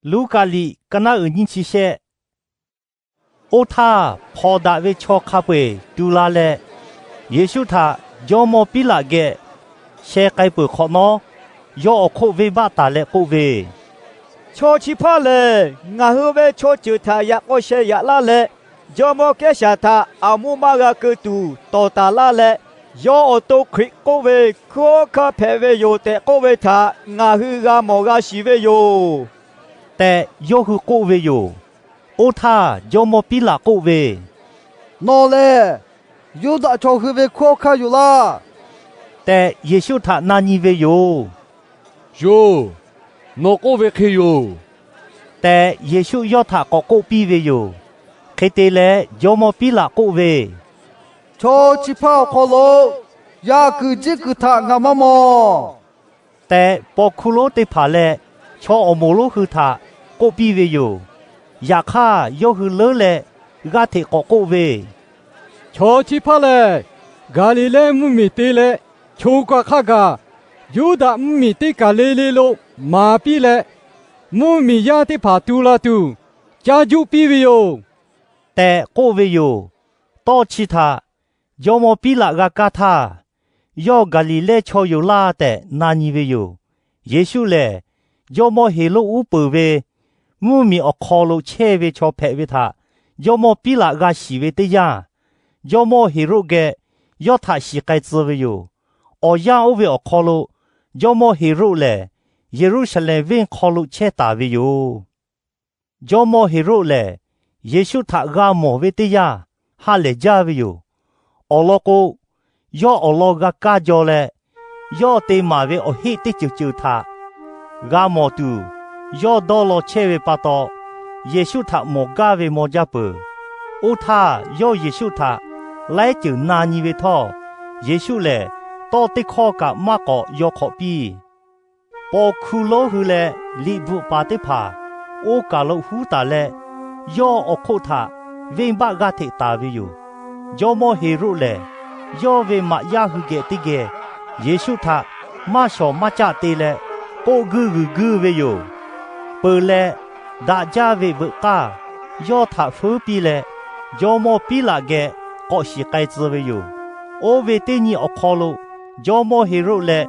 Luˉkaꞈ liꞈ ka naˉ uiˍ nyiˇ chi shehˆ. Oˇ htaˇ, hpawnˬ daꞈ ve chaw hk'a peu-eˬ tu la leh, Yeˍsuˆ htaꞈ jawˇmawˇ Piˉlaꞈ geh sheh k'ai peuˬ hk'awꞈ nawˉ, yawˇ awˬ hk'oˆ venˇbaˆ taˍ leh k'oˆ ve, Chaw chi hpaˇ lehˬ, ngaˬ hui ve chaw ceuˬ htaꞈ yaꞈ k'aw sheh yaꞈ laˇ leh, jawˇmawˇ Kehˉsaˍ htaꞈ aˬ muˇ maˇ g'a keu tuˬ tawˍ taˍ laˇ leh, yawˇ awˬ to Hkriꞈ k'oˆ ve hkunˉ hawˉ hkanˇ hpehꞈ ve yoˬ tehꞈ k'oˆ ve htaꞈ ngaˬ hui g'a mawˬ g'a shiˍ ve yoˬ tehꞈ, yawˇ hui k'oˆ ve yoˬ. Oˇ htaˇ, jawˇmawˇ Piˉlaꞈ k'oˆ ve, Nawˬ lehˬ Yuˇdaꞈ chaw hui ve hkunˉ hawˉ hkanˇ yoˬ laˇ tehꞈ, Yeˍsuˆ htaꞈ na nyi ve yoˬ. Yoˬ, nawˬ k'oˆ ve hk'e yoˬ tehꞈ, Yeˍsuˆ yawˇ htaꞈ k'awꞈ k'oˆ piˇ ve yoˬ. Hk'e te leh, jawˇmawˇ Piˉlaꞈ k'oˆ ve, Chaw chi hpaˇ awˬ hk'aw lo yaꞈ kuiˬ jiˆ kuiˬ htaꞈ ngaˬ maˇ mawˬ tehꞈ, paw hkuˇ lonˉ teˇ hpaˍ leh chaw awˬ moˍ lonˉ hui htaꞈ k'oˆ piˇ ve yoˬ. Yaꞈ hk'aˇ, yawˇ hui leuˉ leh g'aˇ hteꞈ k'awꞈ k'oˆ ve, Chaw chi hpaˇ lehˬ, Gaˍliˍlehˇ mvuhˇmiˬ te leh, cho kaꞈ hk'a gaˬ Yuˇdaꞈ mvuhˇmiˬ teˇ kaˬ le le lo maˍ piˇ leh, mvuhˇmiˬ yaˇ teˇ hpaˍ tu la tuˬ caˇ juˆ piˇ ve yoˬ tehꞈ k'oˆ ve yoˬ. Tawˇ chi htaꞈ jawˇmawˇ Piˉlaꞈ g'a kaˇ htaˇ, yawˇ Gaˍliˍlehˇ chaw yoˬ laˇ tehꞈ na nyi ve yoˬ. Yeˍsuˆ lehˬ, jawˇmawˇ Heˍroˆ uˉ peunˍ ve mvuhˇmiˬ awˬ hk'aw lo chehˇ ve chaw hpehꞈ ve htaꞈ jawˇmawˇ Piˉlaꞈ g'a shiˍ ve teˇ yanˇ, jawˇmawˇ Heˍroˆ geh yawˇ htaꞈ shiˍ k'ai tcuh ve yoˬ. Awˬ yanˇ oˇ ve awˬ hk'aw lo jawˇmawˇ Heˍroˆ lehˬ, Yeˍruˆsaˍlehnˍ venˇ hk'aw lo chehˇ taˍ ve yoˬ. Jawˇmawˇ Heˍroˆ lehˬ, Yeˍsuˆ htaꞈ g'a mawˬ ve teˇ yanˇ, ha lehˬ jaˇ ve yoˬ. Awˬ lawn k'o, yawˇ awˬ lawn g'a kaˇ jaw leh, yawˇ te maˍ ve awˬ heˆ teˇ ceuˬ ceuˬ htaꞈ g'a mawˬ tuˬ, yawˇ dawˇ law chehˇ ve pa taw, Yeˍsuˆ htaꞈ mawˬ gaˇ ve maw jaˇ peuˬ. Oˇ htaˇ, yawˇ Yeˍsuˆ htaꞈ laiˉ ceuˬ na nyi ve htawˇ, Yeˍsuˆ lehˬ tawˇ teˇ hkawˇ kaꞈ maˇ k'awꞈ yaw hk'awꞈ piˇ. Paw hkuˇ lonˉ hui leh liꞈ bvuhꞈ paˍ teˇ hpaˍ oˇ kaˬ lo huˉ taˍ leh, yawˇ awˬ hk'oˆ htaꞈ venˇbaˆ g'aˇ hteꞈ taˍ ve yoˬ. Jawˇmawˇ Heˍroˆ lehˬ, yawˇ ve maꞈ yaˇ hui geh teˇ geh Yeˍsuˆ htaꞈ maˇ shawˍ maˇ caˆ te leh k'oˆ guiˇ g'uiˬ guiˇ ve yoˬ. Peuˬ leh, daꞈ jaˇ ve veuꞈ k'aˇ yawˇ htaꞈ feuˉ piˇ leh, jawˇmawˇ Piˉlaꞈ geh k'awꞈ shiˍ k'ai tcuh ve yoˬ. Oˇ ve teˇ nyi awˬ hk'aw lo jawˇmawˇ Heˍroˆ leh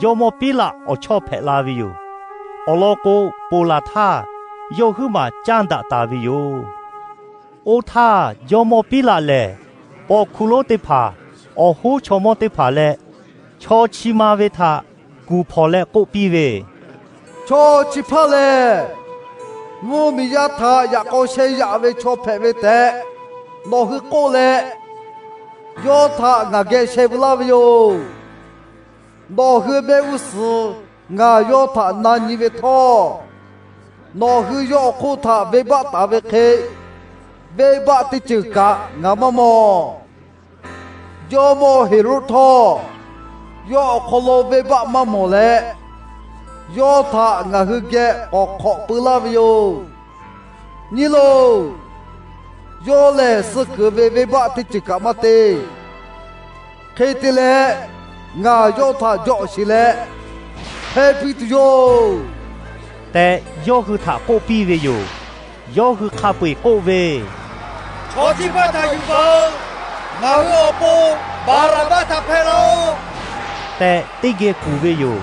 jawˇmawˇ Piˉlaꞈ awˬ chawˇ hpehꞈ la ve yoˬ. Awˬ lawn k'o, ponˬ laˬ htaˇ yawˇ huiˉ maˬ caˇ daꞈ taˍ ve yoˬ. Oˇ htaˇ, jawˇmawˇ Piˉlaꞈ lehˬ, paw hkuˇ lonˉ teˇ hpaˍ, awˬ hoˉ chaw mawˇ teˇ hpaˍ leh chaw chi ma ve htaꞈ kuˬ hpawnˬ leh k'oˆ piˇ ve, Chaw chi hpaˇ lehˬ, mvuhˇmiˬ yaˇ htaꞈ yaꞈ k'aw sheh yaꞈ ve chaw hpehꞈ ve tehꞈ nawˬ hui k'oˆ leh, yawˇ htaꞈ ngaˬ geh sheh veu laˇ ve yoˬ. Nawˬ hui mehˆ g'uˇ suhˍ ngaˬ yawˇ htaꞈ na nyi ve htawˇ, nawˬ hui yawˇ awˬ hk'oˆ htaꞈ venˇbaˆ taˍ ve hk'e, venˇbaˆ teˇ ceuˬ kaꞈ ngaˬ maˇ mawˬ. Jawˇmawˇ Heˍroˆ htawˇ, yawˇ awˬ hk'aw lo venˇbaˆ maˇ mawˬ leh, yawˇ htaꞈ ngaˬ hui geh k'awꞈ hk'awꞈ peu laˇ ve yoˬ. Nyi loˬ, yawˇ lehˬ suh keunˍ ve venˇbaˆ teˇ ceuˬ kaꞈ maˇ te. Hk'e te leh, ngaˬ yawˇ htaꞈ jawꞈ sheˍ leh hpehˇ piˇ tuˬ yoˬ tehꞈ, yawˇ hui htaꞈ k'oˆ piˇ ve yoˬ. Yawˇ hui hk'a peu-eˬ k'oˆ ve, Chaw chi hpaˇ htaꞈ yuˬ baˬ-oꞈ. Ngaˬ hui awˬ pon Baˍraˍbaˆ htaꞈ hpehˇ laˇ-oˆ tehꞈ teˇ geh kuˬ ve yoˬ.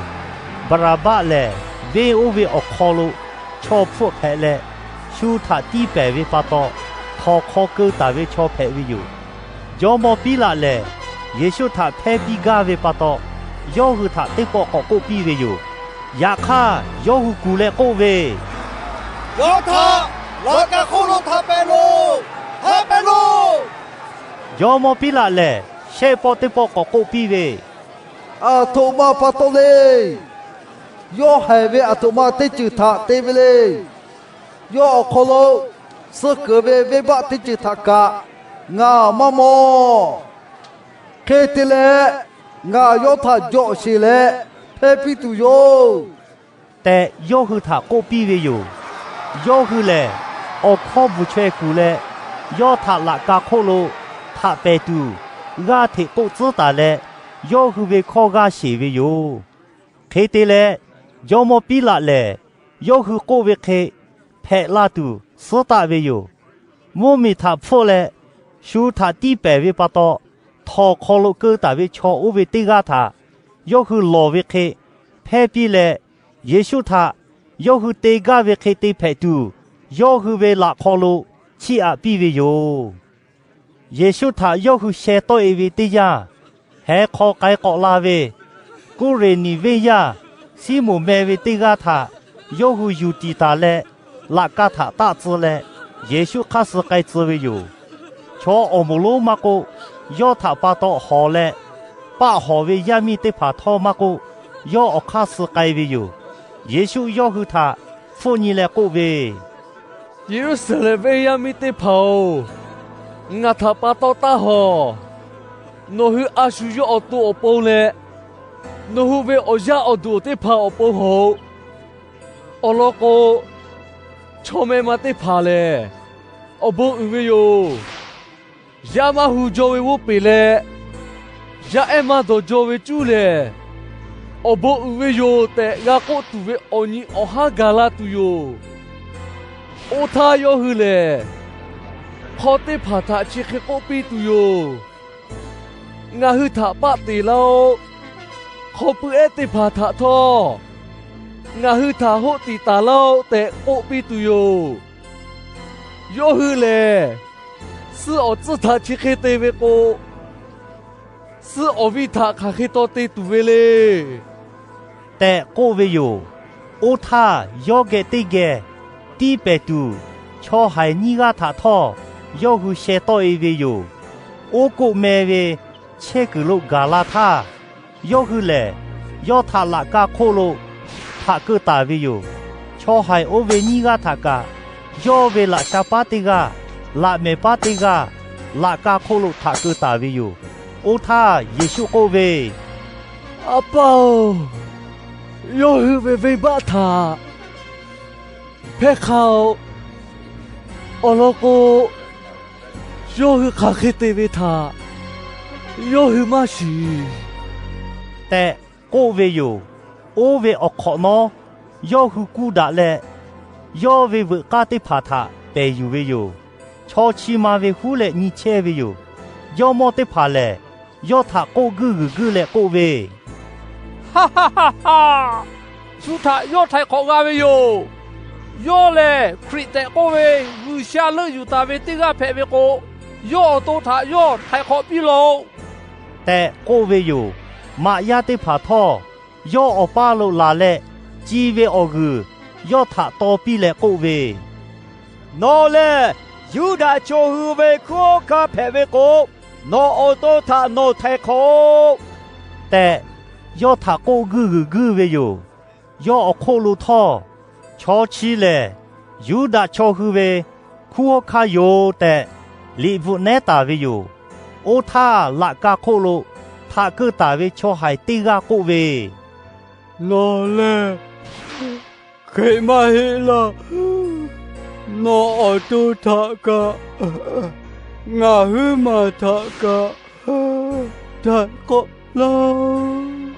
Baˍraˍbaˆ lehˬ, venˇ oˇ ve awˬ hk'aw lo chaw hpfuhˆ hpehꞈ leh, shu htaꞈ tiˇ pehˍ ve pa taw, htawnˍ hk'aw keu taˍ ve chaw hpehꞈ ve yoˬ. Jawˇmawˇ Piˉlaꞈ lehˬ, Yeˍsuˆ htaꞈ hpehˇ piˇ gaˇ ve pa taw, yawˇ hui htaꞈ teˇ pawˆ k'awꞈ k'oˆ piˇ ve yoˬ. Yaꞈ hk'aˇ, yawˇ hui kuˬ leh k'oˆ ve, Yawˇ htaꞈ laꞈ ka hk'oˆ lo htaꞈ pehˍ loˬ. Haꞈ pehˍ loˬ. Jawˇmawˇ Piˉlaꞈ lehˬ, shehˆ pawˆ teˇ pawˆ k'awꞈ k'oˆ piˇ ve, Aˬ htoꞈ ma pa taw le. Yawˇ haiˬ ve aˬ htoꞈ ma teˇ ceuˬ htaꞈ te ve le. Yawˇ awˬ hk'aw lo suh keunˍ ve venˇbaˆ teˇ ceuˬ htaꞈ kaꞈ ngaˬ maˇ mawˬ. Hk'e te leh, ngaˬ yawˇ htaꞈ jawꞈ sheˍ leh hpehˇ piˇ tuˬ yoˬ tehꞈ, yawˇ hui htaꞈ k'oˆ piˇ ve yoˬ. Yawˇ hui lehˬ, awˬ hkawˇ bvuhˬ chaweh kuˬ leh, yawˇ htaꞈ laꞈ ka hk'oˆ lo htaꞈ pehˍ tuˬ, g'aˇ hteꞈ k'oˆ tcuhˉ taˍ leh, yawˇ hui ve hkawˇ g'aˇ sheˍ ve yoˬ. Hk'e te leh, jawˇmawˇ Piˉlaꞈ lehˬ, yawˇ hui k'oˆ ve hk'e hpehꞈ la tuˬ suhˉ taˆ ve yoˬ. Mvuhˇmiˬ htaꞈ hpfuhˆ leh shu htaꞈ tiˇ pehˍ ve pa taw, htawnˍ hk'aw lo keu taˍ ve chaw oˇ ve teˇ g'aˇ htaꞈ yawˇ hui lawˬ ve hk'e hpehˇ piˇ leh, Yeˍsuˆ htaꞈ yawˇ hui te gaˇ ve hk'e te hpehꞈ tuˬ, yawˇ hui ve laꞈ hk'aw lo chiˇ aꞈ piˇ ve yoˬ. Yeˍsuˆ htaꞈ yawˇ hui sheh tawˆ-e ve teˇ yanˇ, heh hk'aw k'ai k'awꞈ la ve Kuˇreˍneˍ venˇ yaˇ Siˉmonˍ meh ve teˇ g'aˇ htaꞈ yawˇ hui yuˬ tiˍ taˍ leh, laꞈ ka htaꞈ taˆ tcuh leh Yeˍsuˆ hk'aˇ suh k'ai tcuh ve yoˬ. Chaw awˬ moˍ lonˉ maˇ k'oˆ, yawˇ htaꞈ pa taw hawˍ leh paˆ hawˍ ve yaˇ miˇ teˇ hpaˍ htawˇ maˇ k'oˆ, yawˇ awˬ hk'aˇ suh k'ai ve yoˬ. Yeˍsuˆ yawˇ hui htaꞈ hpfuhˆ nyi leh k'oˆ ve, Yeˍruˆsaˍlehnˍ venˇ yaˇ miˇ teˇ hpaˍ-oˬ, ngaˬ htaꞈ pa taw taˇ hawˍ. Nawˬ hui a shu yawˇ awˬ to awˬ pon leh nawˬ hui ve awˬ yaˇ awˬ duˬ teˇ hpaˍ awˬ pon hawˍ-oꞈ. Awˬ lawn k'o, chaw meh ma teˇ hpaˍ lehˬ, awˬ bon uiˍ ve yoˬ. Yaˇ maˇ hu jaw ve g'oˇ peˬ leh, yaˇ ehˉ maˇ dawˬ jaw ve cuˉ lehˬ, awˬ bon uiˍ ve yoˬ tehꞈ g'a k'oˆ tuˬ ve awˬ nyi awˬ haˉ gaˬ la tuˬ yoˬ. Oˇ htaˇ yawˇ hui lehˬ, hk'aw teˇ hpaˍ htaꞈ chi hk'e k'oˆ piˇ tuˬ yoˬ. Ngaˬ hui htaꞈ paˆ teˍ laˇ-oˆ. Hk'aw pui ehˉ teˇ hpaˍ htaꞈ htawˇ, ngaˬ hui htaꞈ hoˆ tiˍ taˍ laˇ-oˆ tehꞈ k'oˆ piˇ tuˬ yoˬ. Yawˇ hui lehˬ, suhˆ awˬ tcuhˇ htaꞈ chi hk'e te ve k'o, suhˆ awˬ viˇ htaꞈ hk'aˬ hk'e taw te tuˬ ve le tehꞈ k'oˆ ve yoˬ. Oˇ htaˇ yawˇ geh teˇ geh tiˇ pehˍ tuˬ, chaw haiˬ nyiˇ g'aˇ htaꞈ htawˇ yawˇ hui sheh tawˆ-e ve yoˬ. Oˉ k'oˆ meh ve chehˇ kuiˬ lo gaˬ la htaˇ, yawˇ hui lehˬ yawˇ htaꞈ laꞈ ka hk'oˆ lo htaꞈ keu taˍ ve yoˬ. Chaw haiˬ oˇ ve nyiˇ g'aˇ htaꞈ kaꞈ, yawˇ ve laꞈ sha paˉ teˇ g'aˇ, laꞈ mehˍ paˉ teˇ g'aˇ, laꞈ ka hk'oˆ lo htaꞈ keu taˍ ve yoˬ. Oˇ htaˇ Yeˍsuˆ k'oˆ ve, A pa-oˬ, yawˇ hui ve venˇbaˆ htaꞈ hpehˇ hk'a-oꞈ. Awˬ lawn k'o, yawˇ hui hk'aˬ hk'e te ve htaꞈ yawˇ hui maˇ shiˍ tehꞈ k'oˆ ve yoˬ. Oˇ ve awˬ hk'awꞈ nawˉ, yawˇ hui kuˇ daꞈ leh, yawˇ ve veuꞈ k'aˇ teˇ hpaˍ htaꞈ pehˬ yuˬ ve yoˬ. Chaw chi ma ve huˉ leh nyi chehˇ ve yoˬ. Jawˇmawˇ teˇ hpaˍ lehˬ, yawˇ htaꞈ k'oˆ guiˇ g'uiˬ guiˇ leh k'oˆ ve, Shu htaꞈ yawˇ htaiˍ hk'awꞈ g'a ve yoˬ. Yawˇ lehˬ Hkriꞈ tehꞈ k'oˆ ve G'uiˬsha leuˆ yuˬ taˍ ve teˇ g'aˇ hpehꞈ ve k'o, yawˇ awˬ to htaꞈ yawˇ htaiˍ hk'awꞈ piˇ lawˬ-oꞈ tehꞈ k'oˆ ve yoˬ. Maꞈ yaˇ teˇ hpaˍ htawˇ, yawˇ awˬ paˇ lo laˬ leh, ci ve awˬ g'uiˬ yawˇ htaꞈ taw piˇ leh k'oˆ ve, Nawˬ lehˬ Yuˇdaꞈ chaw hui ve hkunˉ hawˉ hkanˇ hpehꞈ ve k'o, nawˬ awˬ to htaꞈ nawˬ htaiˍ hk'awꞈ-oꞈ tehꞈ, yawˇ htaꞈ k'oˆ guiˇ g'uiˬ guiˇ ve yoˬ. Yawˇ awˬ hk'oˆ lo htawˇ, chaw chi lehˬ Yuˇdaꞈ chaw hui ve hkunˉ hawˉ hkanˇ yoˬ tehꞈ, liꞈ bvuhꞈ nehˉ taˍ ve yoˬ. Oˇ htaˇ laꞈ ka hk'oˆ lo htaꞈ keu taˍ ve chaw haiˬ teˇ g'aˇ k'oˆ ve, Nawˬ lehˬ hk'e maˇ heˆ laˇ. Nawˬ awˬ to htaꞈ kaꞈ, ngaˬ huiˉ maˬ htaꞈ kaꞈ htaiˍ hk'awꞈ laˇ-oꞈ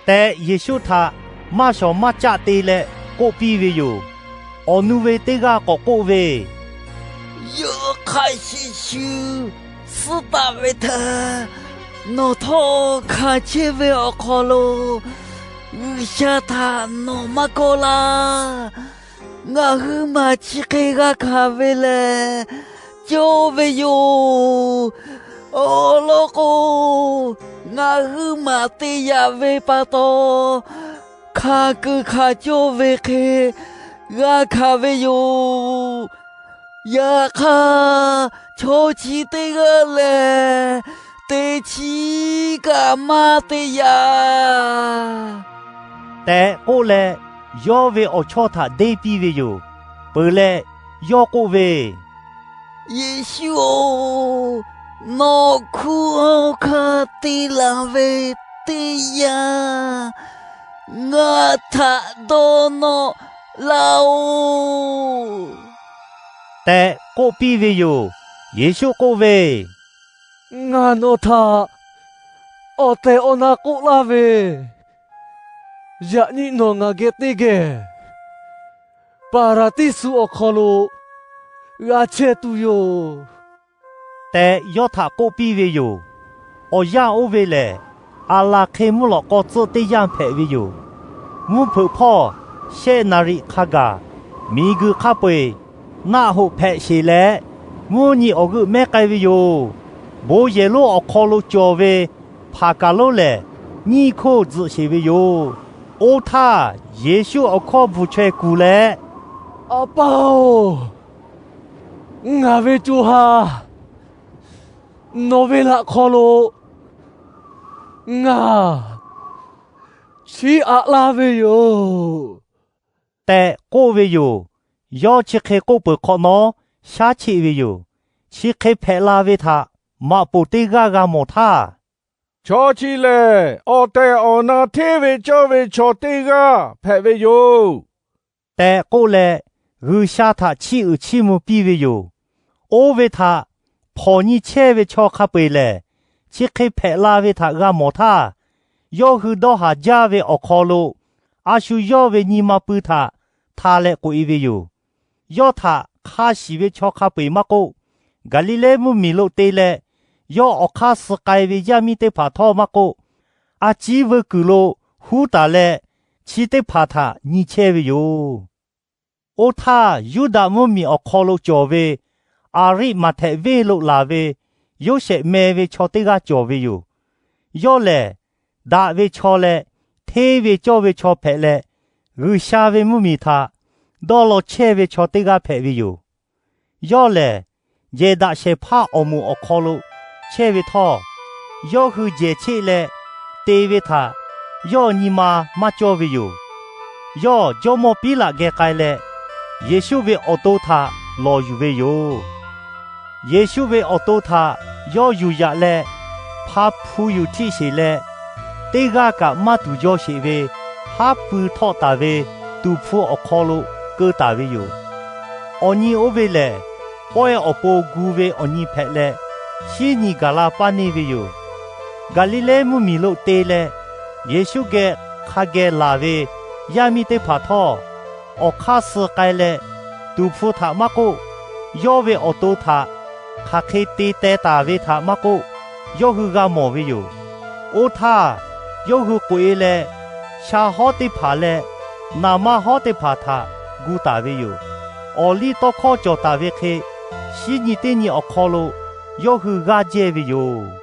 tehꞈ, Yeˍsuˆ htaꞈ maˇ shawˍ maˇ caˆ te leh k'oˆ piˇ ve yoˬ. Awˬ nu ve teˇ g'aˇ k'awꞈ k'oˆ ve, Yawˇ hk'a shuˍ shuˍ suhˉ taˆ ve htaꞈ nawˬ htawˇ hkanˍ chehˇ ve awˬ hk'aw lo G'uiˬsha htaꞈ nawˬ maˇ kawˆ laˇ. Ngaˬ huiˉ maˬ chi hk'e g'a hkanˍ ve lehˬ, cawˇ ve yoˬ. Awˬ lawn k'o, ngaˬ huiˉ maˬ te yaꞈ ve pa taw, hkanˍ kuiˬ hkanˍ cawˇ ve hk'e g'a hkanˍ ve yoˬ. Yaꞈ hk'aˇ, chaw chi teˇ g'aˇ lehˬ, teˇ chiˉ kaꞈ maˇ te yaꞈ tehꞈ k'oˆ leh, yawˇ ve awˬ chawˇ htaꞈ deˇ piˇ ve yoˬ. Peuˬ leh, yawˇ k'oˆ ve, Yeˍsuˆ-oˬ, nawˬ hkunˉ hawˉ hkanˇ te laˬ ve teˇ yanˇ, ngaˬ htaꞈ dawˇ nawˆ laˇ-oˆ tehꞈ k'oˆ piˇ ve yoˬ. Yeˍsuˆ k'oˆ ve, Ngaˬ nawˬ htaꞈ awˬ tehˬ awˬ na k'oˆ laˇ ve, yaꞈ nyi nawˬ ngaˬ geh teˇ geh Paˍraˍdiˇsuˆ awˬ hk'aw lo g'a chehˇ tuˬ yoˬ tehꞈ yawˇ htaꞈ k'oˆ piˇ ve yoˬ. Awˬ yanˇ oˇ ve lehˬ, aˬ laˬ hk'e mvuhˇ lawꞈ k'aw tcuhˆ teˇ yanˇ hpehꞈ ve yoˬ. Mvuhˇ hpeuꞈ hpawˇ shehˆ naˍriˍ hk'a gaˬ miˬguiˬ hk'a peu-eˬ naˆ hoꞈ hpehꞈ sheˬ leh, mvuhˇ nyi awˬ g'euˆ mehˉ k'ai ve yoˬ. Bon yehˬ lonˉ awˬ hk'aw lo cawˬ ve hpaˍ kaˬ lonˉ lehˬ, nyiˇ hkoˇ tzuhꞈ sheˬ ve yoˬ. Oˇ htaˇ, Yeˍsuˆ awˬ hkawˇ bvuhˬ chaweh kuˬ leh, A pa-oˬ, ngaˬ ve co ha nawˬ ve laꞈ hk'aw lo ngaˬ chiˇ aꞈ laˇ ve yoˬ tehꞈ k'oˆ ve yoˬ. Yawˇ chi hk'e k'oˆ peuˬ hk'awꞈ nawˉ, shaˉ cheˆ ve yoˬ. Chi hk'e hpehꞈ la ve htaꞈ maꞈ poˍ teˇ g'aˇ g'a mawˬ htaˇ, Chaw chi lehˬ, awˬ tehˬ awˬ na hteˇ ve cawˇ ve chaw teˇ g'aˇ hpehꞈ ve yoˬ tehꞈ k'oˆ leh, G'uiˬsha htaꞈ chiˇ uiˍ chiˇ mvuh piˇ ve yoˬ. Oˇ ve htaꞈ hpawnˬ nyi chehˇ ve chaw hk'a peu-eˬ lehˬ, chi hk'e hpehꞈ la ve htaꞈ g'a mawˬ htaˇ, yawˇ hui dawˇ haˍ jaˇ ve awˬ hk'aw lo a shu yawˇ ve nyi ma pui htaꞈ hta leh k'oꞈ-e ve yoˬ. Yawˇ htaꞈ hk'a shiˍ ve chaw hk'a peu-eˬ maˇ k'oˆ, Gaˍliˍlehˇ mvuhˇmiˬ lo te leh yawˇ awˬ hk'aˇ suh k'ai ve yaˇ miˇ teˇ hpaˍ htawˇ maˇ k'oˆ, a ciˉ veu kuiˬ lo huˉ taˍ leh chi teˇ hpaˍ htaꞈ nyi chehˇ ve yoˬ. Oˇ htaˇ, Yuˇdaꞈ mvuhˇmiˬ awˬ hk'aw lo cawˬ ve Aˍriˆmaꞈhtehˍ venˇ lo laˬ ve Yoˇsehꞈ meh ve chaw teˇ g'aˇ cawˬ ve yoˬ. Yawˇ lehˬ, daꞈ ve chaw leh hteˇ ve cawˇ ve chaw hpehꞈ leh, G'uiˬsha ve mvuhˇmiˬ htaꞈ dawˇ law chehˇ ve chaw teˇ g'aˇ hpehꞈ ve yoˬ. Yawˇ lehˬ, jehˬ daꞈ shehˍ hpaˇ awˬ moˍ awˬ hk'aw lo chehˇ ve htawˇ, yawˇ hui jehˬ cheˆ leh te ve htaꞈ yawˇ nyi ma maˇ cawˇ ve yoˬ. Yawˇ jawˇmawˇ Piˉlaꞈ geh k'ai leh, Yeˍsuˆ ve awˬ to htaꞈ lawˬ yuˬ ve yoˬ. Yeˍsuˆ ve awˬ to htaꞈ yawˇ yuˬ yaꞈ leh, hpa hpu yuˬ htiˆ sheˬ leh, teˇ g'aˇ kaꞈ maˇ tuˍ jaw sheˍ ve haˉ pui htawˆ taˍ ve tuˍ hpfuh awˬ hk'aw lo keu taˍ ve yoˬ. Awˬ nyi oˇ ve lehˬ, pawehˇ awˬ pon gu ve awˬ nyi hpehꞈ leh, shinˉ nyi gaˬ la paˇ neˇ ve yoˬ. Gaˍliˍlehˇ mvuhˇmiˬ lo te leh Yeˍsuˆ geh hk'a geh laˬ ve yaˇ miˇ teˇ hpaˍ htawˇ, awˬ hk'aˇ suh k'ai leh, tuˍ hpfuh htaꞈ maˇ k'oˆ, yawˇ ve awˬ to htaꞈ hk'aˬ hk'e te teh taˍ ve htaꞈ maˇ k'oˆ, yawˇ hui g'a mawˬ ve yoˬ. Oˇ htaˇ, yawˇ hui k'oꞈ-e leh, sha hawˉ teˇ hpaˍ leh naˍ manˇ hawˉ teˇ hpaˍ htaꞈ gu taˍ ve yoˬ. Awˬliˇtawˇhkawˇ cawˬ taˍ ve hk'e, shinˉ nyi teˇ nyi awˬ hk'aw lo yawˇ hui g'aˇ jehˇ ve yoˬ.